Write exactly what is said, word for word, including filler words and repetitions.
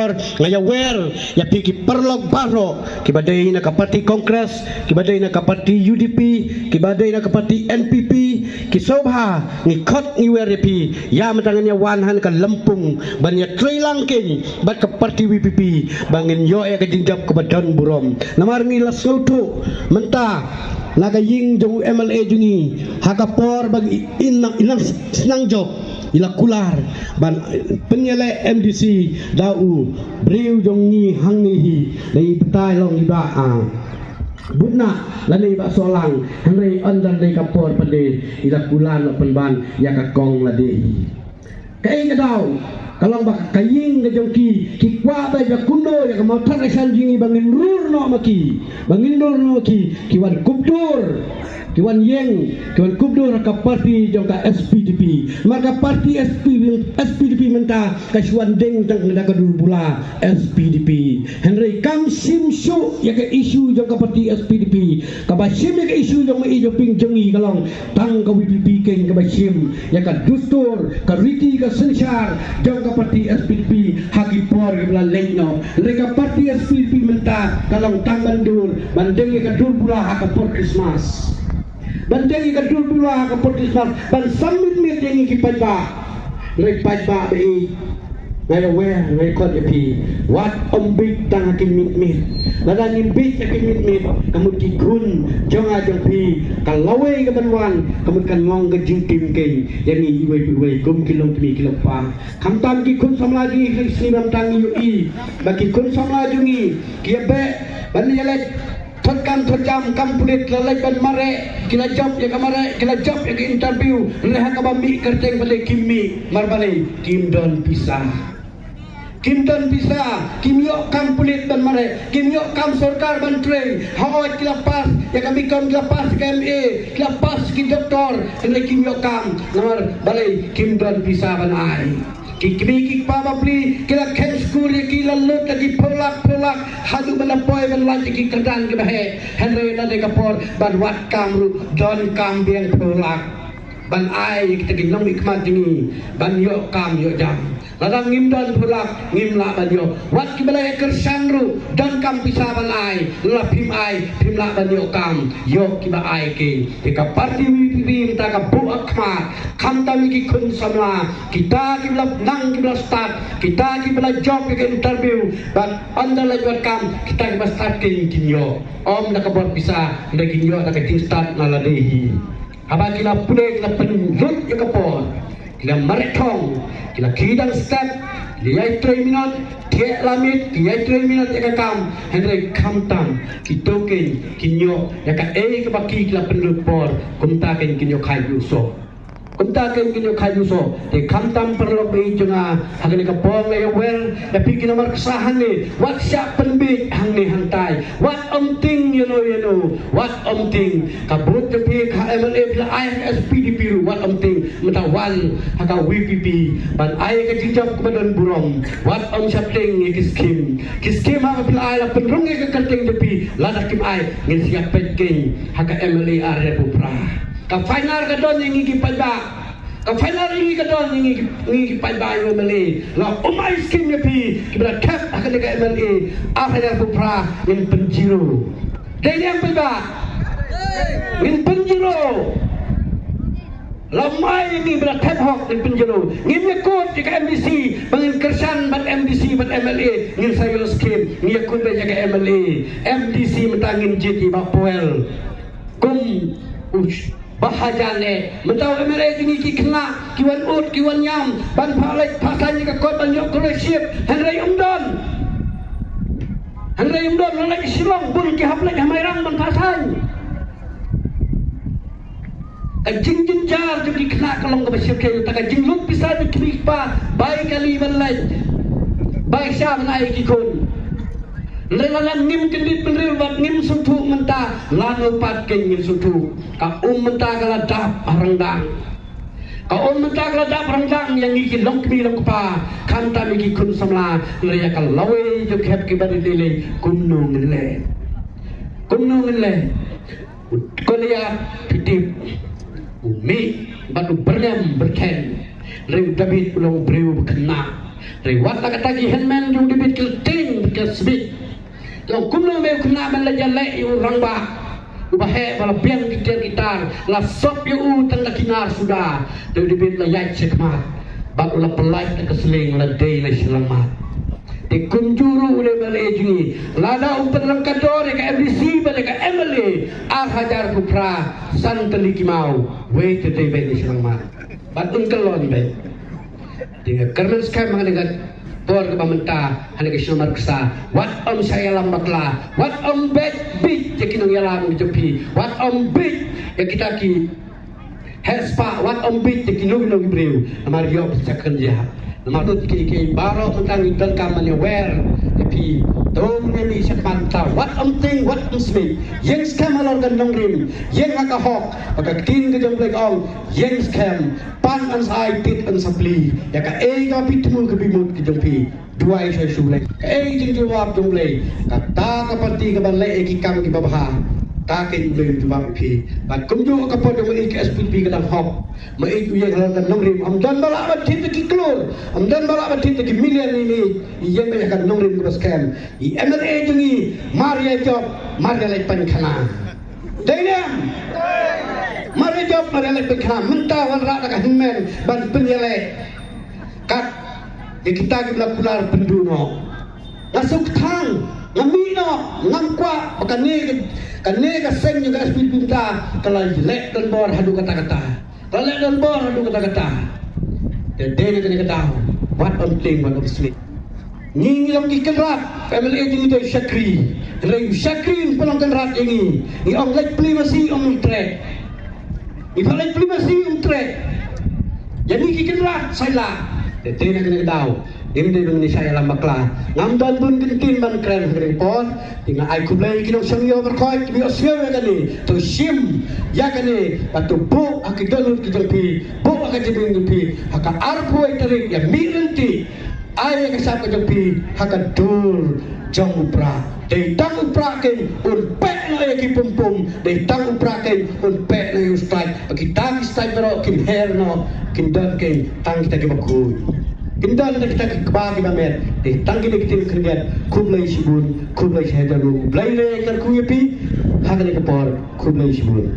Nga ïawer ïa phi ki paralok baroh, kiba dei na ka party Congress, kiba dei na ka party U D P, kiba dei na ka party N P P, ki sngewbha ngi khot ngi wer ïa phi, ïa mynta ngin ïa wan ha kane ka lympung ban ïa trei lang keiñ bad ka party V P P, ba ngin ïoh ïa ka jingjop kaba don burom. Namar ngi la sngewthuh mynta na ka ïing jong u M L A jong ngi, ha ka por ba ngi in, in, in nang jop, i la kular ban pynïaleh M D C da u briew jong ngi hangne hi, da i batai long i ba, a, Butnah lane i ba Sohlang, hynrei ynda dei ka por pat de i la kular noh pynban ïa ka kong lade hi. Kaei ka daw? Ka long ba ka ïing ka jong ki, ki kwah ba ïa kumno ïa ka mawthadraishan jong ngi ba ngin rur noh ma ki, ba ngin rur noh ma ki, ki wan kupdur, ki wan ïeng, ki wan kupdur ha ka party jong ka S P D P. Namar ka party S P, S P D P mynta ka shu wan deng tang da ka dur bula S P D P. Hynrei kam shim shuh ïa ka issue jong ka party S P D P. Kaba shim ïa ka issue jong ma i jong ping jong ngi ka long tang ka V P P keiñ kaba shim ïa ka dustur, ka riti, ka synshar jong ka party S P D P ha ki por kiba la leit noh. Hynrei ka party S P D P mynta ka long tang ban dur, ban deng ïa ka dur bula ha ka por Christmas. Ban deng ïa ka dur bula ha ka por Christmas, ban sam mitmit ïa ngi ki paidbah. Hynrei paidbah ba i, nga ïawer, nga ïa khot ïa phi, wat ym bieit tang ha ki mitmit. Lada ngim bieit ha ki mitmit, ka mut ki khun jong nga jong phi, ka lawei kaban wan ka mut kan long ka jingtim keiñ ïa ngi iwei pa iwei kum ki longkmie ki longkpa. Khamtam ki khun samla jong ngi, ki sngi ba mynta ngi ïohi ba ki khun samla jong ngi ki ïa beh ban ïaleit thot kam thot jam, kam pulit, la leit ban mareh, ki la jop ïa ka mareh, ki la jop ïa ka interview, hynrei ha kaba mih kyrteng balei kim mih? Namar balei? Kim don pisa. Kim don pisa, kim ïoh kam pulit ban mareh, kim ïoh kam sorkar ban trei. Hooid ki la pass ïa ka B Com, ki la pass ïa ka M A, ki la pass ki doktor, hynrei kim ïoh kam. Namar balei? Kim don pisa ban ai. Ki kmie ki kpa bapli ki la kheiñ skul ïa ki, la lut ïa ki phew lak phew lak haduh ban da poi ban lait ïa ki kyrdan kiba heh. Hynrei na dei ka por ban wad kam ruh, don kam biang phew lak ban ai ïa kita ki nongmihkhmat jong ngi ban ïoh kam ïoh jam. Lada ngim don phew lak ngim lah ban ïoh. Wat kiba la ïa kyrshan ruh, don kam pisa ban ai, la phim ai, phim lah ban ïoh kam. Ïoh kiba ai keiñ. Te ka party V P P mynta ka buh ha khmat. Khamtam ïa ki khun samla, kita kiba la nang, kiba la stad, kita kiba la jop ïa ka interview, bad ynda la ïoh kam, kita kiba stad keiñ kin ïoh. Ym da ka bor pisa, hynrei kin ïoh da ka jingstad na lade hi. Haba ki la pule, ki la pynlut ïa ka por, ki la mareh thong, ki la khie dang step, ki la ïai trei minot, ki la mit, ki ïai trei minot ïa ka kam, hynrei khamtam kito keiñ kin ïoh ïa kaei kaba ki, ki la pynlut por. Kumta keiñ kin ïoh khaii u soh. Kumta keiñ kin ïoh khaii u soh. Te khamtam paralok ba ïeit jong nga, ha kane ka por nga ïawer ïa phi ki namar ka sa hangne, wat shah pynbieit hangne hangtai. Wat ym tieng ïano ïano, wat ym tieng. Ka vote jong phi ka M L A phi la ai ha ka S P D P ruh, wat ym tieng. Mynta wan ha ka V P P ban ai ka jingjop kaba don burom. Wat ym shah tieng ïa ki skim. Ki skim haba phi la ai la pynrung ïa ka kyrteng jong phi, lada kim ai ngin sa ïa peit keiñ ha ka M L A ar hajar arphew phra. Ka final ka don ïa ngi ki paidbah. Ka final ïa ngi ka don ïa ngi ki, ngi ki paidbah ïa u M L A. La um ai skim ïa phi kiba la thep ha kane ka M L A ar hajar arphew phra, ngin pynjiro. Dei ne em paidbah? Ngin pynjiro. La um ai ïa ngi ba la thep hok, ngin pynjiro. Ngim ïakut ïa ka M D C ba ngin kyrshan bad M D C bad M L A, ngin sa ïoh skim. Ngi ïakut beit ïa ka M L A. M D C mynta ngin jied ïa i Bah Powell. Kum u Bah Hajan eh. Mynta u M L A jong ngi ki khynnah ki wan ud ki wan ñiam ban phah leit phah saiñ ïa ka kot ban ïoh scholarship. Hynrei um don. Hynrei um don, la leit Shillong, bun ki hap leit ha Mairang ban phah saiñ. Ka jingjynjar jong ki khynnah ka long kaba shyrkhei, te ka jinglut pisa jong ki kmie ki kpa, bai kali ban leit, bai sha ban ai ki khun. Hynrei lada ngim kyndit bynriew bad ngim sngewthuh mynta, lano pat keiñ ngin sngewthuh. Ka um mynta ka la dap ha ryngdang. Ka um mynta ka la dap ha ryngdang ïa ngi ki longkmie longkpa, khamtam ïa ki khun samla, hynrei ïa ka lawei jong ki hep kiba rit lei lei, kumno ngin leh? Kumno ngin leh? U Goliath phi tip, u mih bad u byrngem byrthen, hynrei u David u long u briew ba khynnah. Te wat la kata ki hynmen jong u David ki la tieng ki la sbit. Te kumno me u khynnah ban leit ïaleh ïa u rangbah uba heh ba la biang ki tiar ki tar, la sop ïa u tang da ki nar suda. Te u David la ïaid shakhmat bad u la pyllait da ka sling, la dei na shyllangmat. Te kumjuh ruh u dei ban leh jong ngi, lada u pynryngkat dor ïa ka M D C bad ïa ka M L A ar hajar kynphra, san tylli ki maw, wei te dei beit na shyllangmat. Bad un kyllon beit. Te nga kyrmen skhem ha kane ka por kaba mynta ha kane ka shnong Marksa, wat ym shah ïalam bakla, wat ym beit bieit ïa ki nongïalam jong phi, wat ym bieit ïa kita ki heh spah, wat ym bieit ïa kino kino ki briew. Namar ïoh phi sa kynjah. Namar to kiei kiei baroh mynta ngi donkam ban ïawer ïa phi. To ngin ïa shakhmat mynta, wat ym tieng, wat ym smiej. Ïeng skhem halor ka nongrim, ïeng ha ka hok. Ba ka ktien ka jong U Blei ka ong, ïeng skhem, pan yn sa ai, tied yn sa plie. Ïa kaei kaba phi thmu ka bymut ka jong phi. Duwai sha U Blei. Kaei jingjubab jong U Blei? Kata ka parti kaba leh ïa ki kam kiba bha, ta keiñ U Blei u jubab ïa phi. Bad kumjuh ka por jong U Blei ka S P D P ka dang hok. Ma ïeit u ïeng halor ka nongrim, ym don ba lah ban thied da ki klur, ym don ba lah ban thied da ki million. Ïeit, ïeng beit ha ka nongrim kaba skhem. I M L A jong ngi, mar ïa jop, mar ïa leit pynkhana. Dei ne em? Mar ïa jop, mar ïa leit pynkhana. Mynta wanrah da ka hynmen ban pynïaleh kat ïa kita kiba la kular pynduh noh. Nga sngewthuh, nga mih noh, ngam kwah ba kane, kane ka seng jong ka S P D P mynta ka la leh donbor haduh katta katta. Ka la leh donbor haduh katta katta. Te dei na kane ka daw, wat ym tieng, wat ym smiej. Ngi, ngi long ki kynrad, family jong ngi te u shakri. Hynrei u shakri un pynlong kynrad ïa ngi. Ngi ong leit plie masi, ym treh. Ngi pynlong leit plie masi, ym treh. Ïa ngi ki kynrad sa ïalah. Te dei na kane ka daw, ngim dei ban ngin shah ïalam bakla. Ngam don bun kyntien ban kren ha kane ka por. Te nga ai khublei ki nongshong ïew baroh kiba ïohsngew ïa kane. To shim ïa kane bad to buh ha ki dohnud ki jong phi, buh ha ka jingim jong phi. Ha ka arphew wei tarik, ïa mih lynti, ai ïa ka shap ka jong phi ha ka dur jong u Prah. Dei tang u Prah keiñ un peh noh ïa ki pum pum, dei tang u Prah keiñ un peh noh ïa u state. Ba kita ki state baroh kin her noh, kin don keiñ tang kita kiba khuid. Kin don tang kita ki kba kiba met, dei tang kita ki ktien khyndiat. Khublei shibun, khublei shihajar nguh. U Blei un kyrkhu ïa phi ha kane ka por. Khublei shibun.